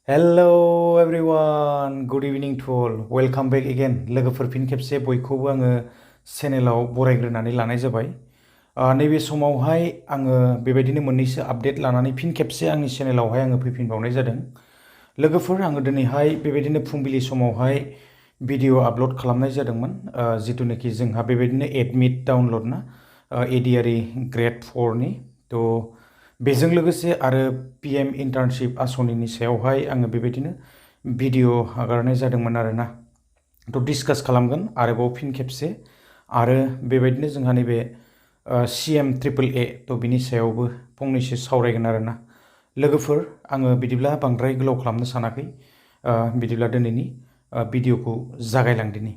Hello everyone, good evening to all. Welcome back again. लोगोफोर फिन खेबसे बयखौबो आङो चेनेलाव बरायग्रोनानै लानाय जाबाय। नैबे समावहाय आङो बेबायदिनो मोननैसो आपडेट लानानै फिन खेबसे आंनि चेनेलावहाय आङो फैफिनबावनाय जादों। लोगोफोर आङो दिनैहाय बेबायदिनो फुंबिलि समावहाय भिडिअ आपल'ड खालामनाय जादोंमोन जिथुनाखि जोंहा बेबायदिनो एडमिट डाउनल'ड ना ADRE ग्रेड 4 नि थ' बेजों लोगोसे आरो PM इन्टार्नशिप आसनिनि सायावहाय आङो बेबायदिनो भिडिअ हगारनाय जादोंमोन आरोना थ' डिसकास खालामगोन आरोबाव फिन खेबसे आरो बेबायदिनो जोंहा नैबे CM AAA थ' बिनि सायावबो फंनैसो सावरायगोन आरोना लोगोफोर आङो बिदिब्ला बांद्राय गोलाव खालामनो सानाखै बिदिब्ला दिनैनि भिडिअखौ जागायलांदिनि।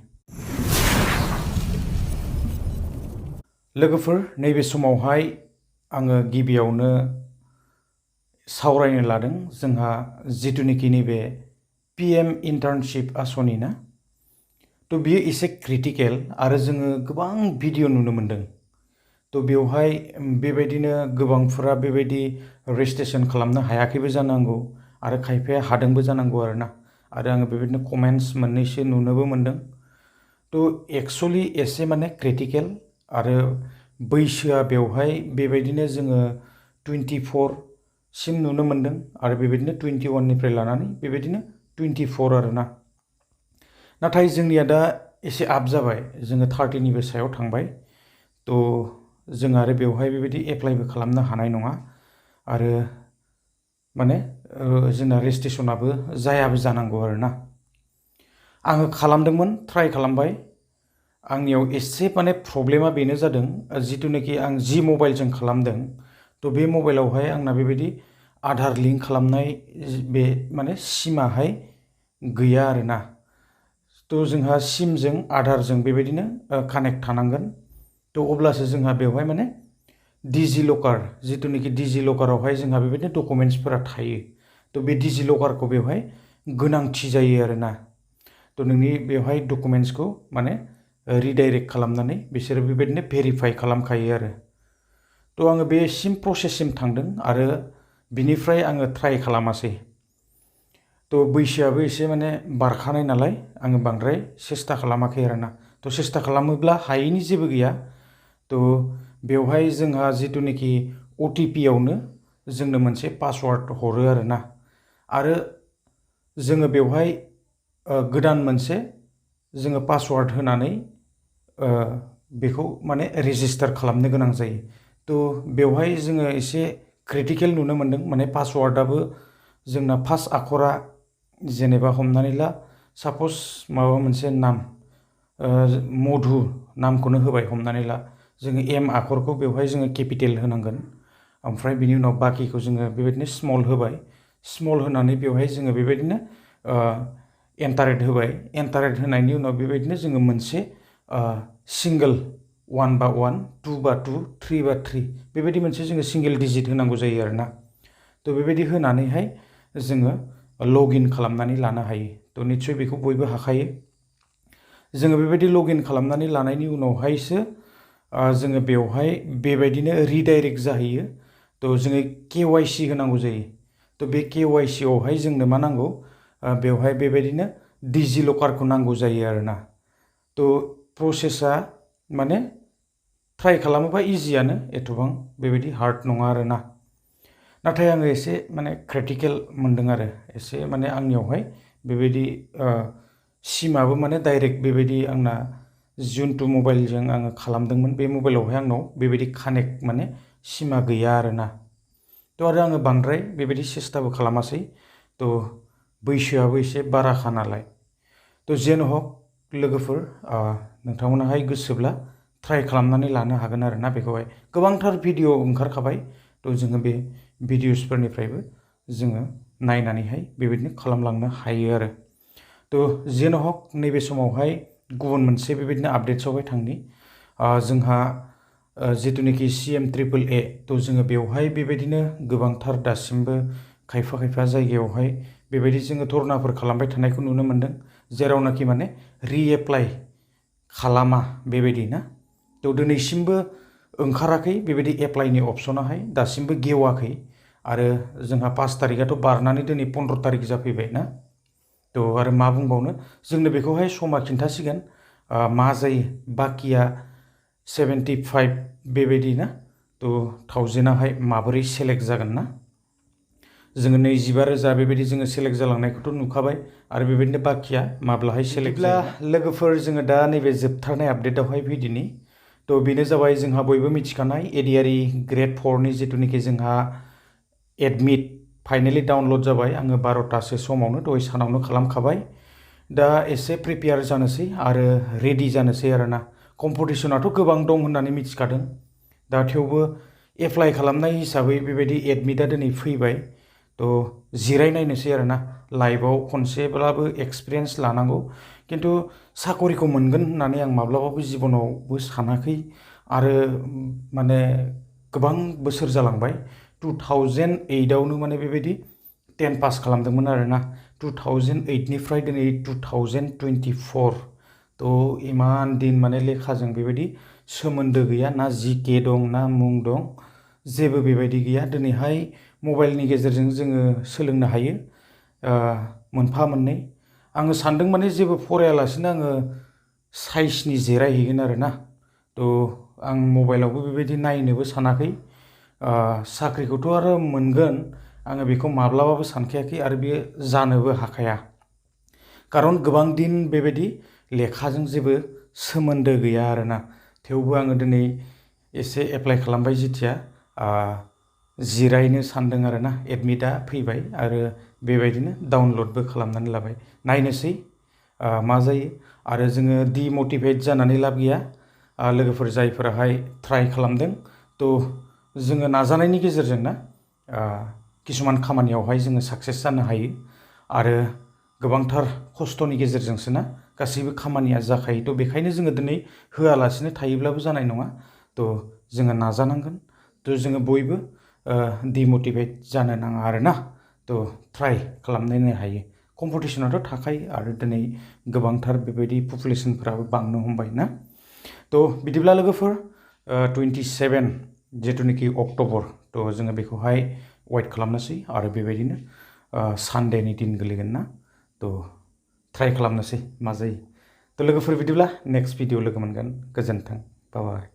लोगोफोर नैबे समावहाय आङो गिबियावनो सावरायनो लादों जोंहा जिथुनिखि नैबे PM इन्टार्नशिप आसनि ना थ' बियो एसे क्रिटिकेल आरो जोङो गोबां भिडिअ नुनो मोन्दों थ' बेवहाय बेबायदिनो गोबांफोरा बेबायदि रेजिस्ट्रेसन खालामनो हायाखैबो जानांगौ आरो खायफाया हादोंबो जानांगौ आरोना आरो आङो बेबायदिनो कमेन्ट्स मोननैसो नुनोबो मोन्दों थ' एक्सुवेलि एसे माने क्रिटिकेल आरो बैसोआ बेवहाय बेबायदिनो जोङो 24 सिम नुनो मोन्दों आरो बेबायदिनो 21 निफ्राय लानानै बेबायदिनो 24 आरोना नाथाय जोंनिया दा एसे आप जाबाय जोङो 30 निबो सायाव थांबाय थ' जों आरो बेवहाय बेबायदि एप्लाइबो खालामनो हानाय नङा आरो माने जोंना रेजिस्ट्रेसनाबो जायाबो जानांगौ आरोना आङो खालामदोंमोन ट्राइ खालामबाय आंनियाव एसे माने प्रब्लेमा बेनो जादों जिथुनाखि आं जि मबाइलजों खालामदों थ' बे मबाइलावहाय आंना बेबायदि आधार लिंक खालामनाय बे माने सिमाहाय गैया आरोना थ' जोंहा सिमजों आधारजों बेबायदिनो कानेक्ट थानांगोन थ' अब्लासो जोंहा बेवहाय माने डिजिलकार जिथुनाखि डिजिलकारावहाय जोंहा बेबायदिनो डकुमेन्ट्सफोरा थायो थ' बे डिजिलकारखौ बेवहाय गोनांथि जायो आरोना थ' नोंनि बेवहाय डकुमेन्ट्सखौ माने रिडाइरेक्ट खालामनानै बिसोरो बेबायदिनो भेरिफाइ खालामखायो आरो थ' आङो बेसिम प्रसेससिम थांदों आरो बिनिफ्राय आङो ट्राइ खालामासै थ' बैसोआबो एसे माने बारखानाय नालाय आङो बांद्राय सेस्था खालामाखै आरोना थ' सेस्था खालामोब्ला हायैनि जेबो गैया थ' बेवहाय जोंहा जिथुनाखि OTP आवनो जोंनो मोनसे पासवार्ड हरो आरोना आरो जोङो बेवहाय गोदान मोनसे जोङो पासवार्ड होनानै बेखौ माने रेजिस्टार खालामनो गोनां जायो थ' बेवहाय जोङो एसे क्रिटिकेल नुनो मोन्दों माने पासवार्डआबो जोंना फार्स्ट आखरा जेनेबा हमनानै ला साप'ज माबा मोनसे नाम मधु नामखौनो होबाय हमनानै ला जोङो M आखरखौ बेवहाय जोङो केपिटेल होनांगोन ओमफ्राय बिनि उनाव बाकिखौ जोङो बेबायदिनो स्मल होबाय स्मल होनानै बेवहाय जोङो बेबायदिनो एन्टारेट होबाय एन्टारेट होनायनि उनाव बेबायदिनो जोङो मोनसे सिंगोल 1 बा 1 2 बा 2 3 बा 3 बेबायदि मोनसे जोङो सिंगेल डिजिट होनांगौ जायो आरोना थ' बेबायदि होनानैहाय जोङो लगइन खालामनानै लानो हायो थ' निस्सय बेखौ बयबो हाखायो जोङो बेबायदि लगइन खालामनानै लानायनि उनावहायसो जोङो बेवहाय बेबायदिनो रिडाइरेक्ट जाहैयो थ' जोङो KYC होनांगौ जायो थ' बे KYC आवहाय जोंनो मा नांगौ बेवहाय बेबायदिनो डिजिलकारखौ नांगौ जायो आरोना थ' प्रसेसा माने ट्राइ खालामोबा इजियानो एथबां बेबायदि हार्ड नङा आरोना नाथाय आङो एसे माने क्रिटिकेल मोन्दों आरो एसे माने आंनियावहाय बेबायदि सिमाबो माने डाइरेक्ट बेबायदि आंना जिन्थु मबाइलजों आङो खालामदोंमोन बे मबाइलावहाय आंनाव बेबायदि कानेक्ट माने सिमा गैया आरोना थ' आरो आङो बांद्राय बेबायदि सेस्थाबो खालामासै थ' बैसोआबो एसे बाराखा नालाय थ' जेन हक लोगोफोर नोंथांमोनाहाय गोसोब्ला ट्राइ खालामनानै लानो हागोन आरोना बेखौहाय गोबांथार भिडिअ ओंखारखाबाय थ' जोङो बे भिडिअसफोरनिफ्रायबो जोङो नायनानैहाय बेबायदिनो खालामलांनो हायो आरो थ' जेन हक नैबे समावहाय गुबुन मोनसे बेबायदिनो आपडेट्सआवहाय थांनि जोंहा जिथुनाखि CM AAA थ' जोङो बेवहाय बेबायदिनो गोबांथार दासिमबो खायफा जायगायावहाय बेबायदि जोङो धरनाफोर खालामबाय थानायखौ नुनो मोन्दों जेरावनाखि माने रिएप्लाइ खालामा बेबायदि ना थ' दिनैसिमबो ओंखाराखै बेबायदि एप्लाइनि अपसनाहाय दासिमबो गेवाखै आरो जोंहा 5 तारिखआथ' बारनानै दिनै 15 तारिख जाफैबाय ना। थ' आरो मा बुंबावनो, जोंनो बेखौहाय समा खिन्थासिगोन मा जायो। बाखिया 75 बेबायदि ना। थ' 1000आहाय माबोरै सेलेक्ट जागोन ना। जोङो 25,000 बेबायदि जोङो सेलेक्ट जालांनायखौथ' नुखाबाय आरो बेबायदिनो बाखिया माब्लाहाय सेलेक्ट जायो। लोगोफोर जोङो दा नैबे जोबथारनाय आपडेटआवहाय फैदिनि। थ' बेनो जाबाय जोंहा बयबो मिथिखानाय ADRE ग्रेड 4नि जिथुनिखि जोंहा एडमिट फाइनालि डाउनलड जाबाय। आङो 12तासो समावनो दहाय सानावनो खालामखाबाय। दा एसे प्रिपेयार जानोसै आरो रेडि जानोसै आरोना। कम्पिटिसनाथ' गोबां दं होननानै मिथिखादों। दा थेवबो एप्लाइ खालामनाय हिसाबै बेबायदि एडमिटआ दिनै फैबाय। थ' जिरायनायनोसै आरोना। लाइफआव खनसेब्लाबो एक्सपिरियेन्स लानांगौ। खिन्थु साकरिखौ मोनगोन होननानै आं माब्लाबाबो जिबनावबो सानाखै आरो माने गोबां बोसोर जालांबाय। 2008आवनो माने बेबायदि 10 पास खालामदोंमोन आरोना। 2008निफ्राय दिनै 2024। थ' इमान दिन माने लेखाजों बेबायदि सोमोन्दो गैया, ना जिके दं ना मुं दं, जेबो बेबायदि गैया। दिनैहाय मबाइलनि गेजेरजों जोङो सोलोंनो हायो मोनफा मोननै। आङो सानदों माने जेबो फरायालासिनो आङो साइन्सनि जिरायहैगोन आरोना। थ' आं मबाइलावबो बेबायदि नायनोबो सानाखै। साख्रिखौथ' आरो मोनगोन आङो बेखौ माब्लाबाबो सानखायाखै आरो बेयो जानोबो हाखाया। खारन गोबां दिन बेबायदि लेखाजों जेबो सोमोन्दो गैया आरोना। थेवबो आङो दिनै एसे एप्लाइ खालामबाय जिथिया जिरायनो सानदों आरोना। एडमिटआ फैबाय आरो बेबायदिनो डाउनलडबो खालामनानै लाबाय। नायनोसै मा जायो। आरो जोङो डिमटिभेट जानानै लाब गैया। लोगोफोर जायफोराहाय ट्राइ खालामदों, थ' जोङो नाजानायनि गेजेरजों ना किसुमान खामानियावहाय जोङो साक्सेस जानो हायो। आरो गोबांथार खस्थ'नि गेजेरजोंसो ना गासैबो खामानिया जाखायो। थ' बेखायनो जोङो दिनै होआलासिनो थायोब्लाबो जानाय नङा। थ' जोङो नाजानांगोन। थ' जोङो बयबो डिमटिभेट जानो नाङा आरोना। थ' ट्राइ खालामनायनो हायो। कम्पिटिसनाथ' थाखायो आरो दिनै गोबांथार बेबायदि पपुलेसनफोराबो बांनो हमबाय ना। थ' बिदिब्ला लोगोफोर 27 जिथुनिखि अक्ट'बर, थ' जोङो बेखौहाय वेट खालामनोसै आरो बेबायदिनो सानडेनि दिन गोलैगोन ना। थ' ट्राइ खालामनोसै मा जायो। थ' लोगोफोर बिदिब्ला नेक्स्ट भिडिअ लोगो मोनगोन। गोजोन्थों। बाय।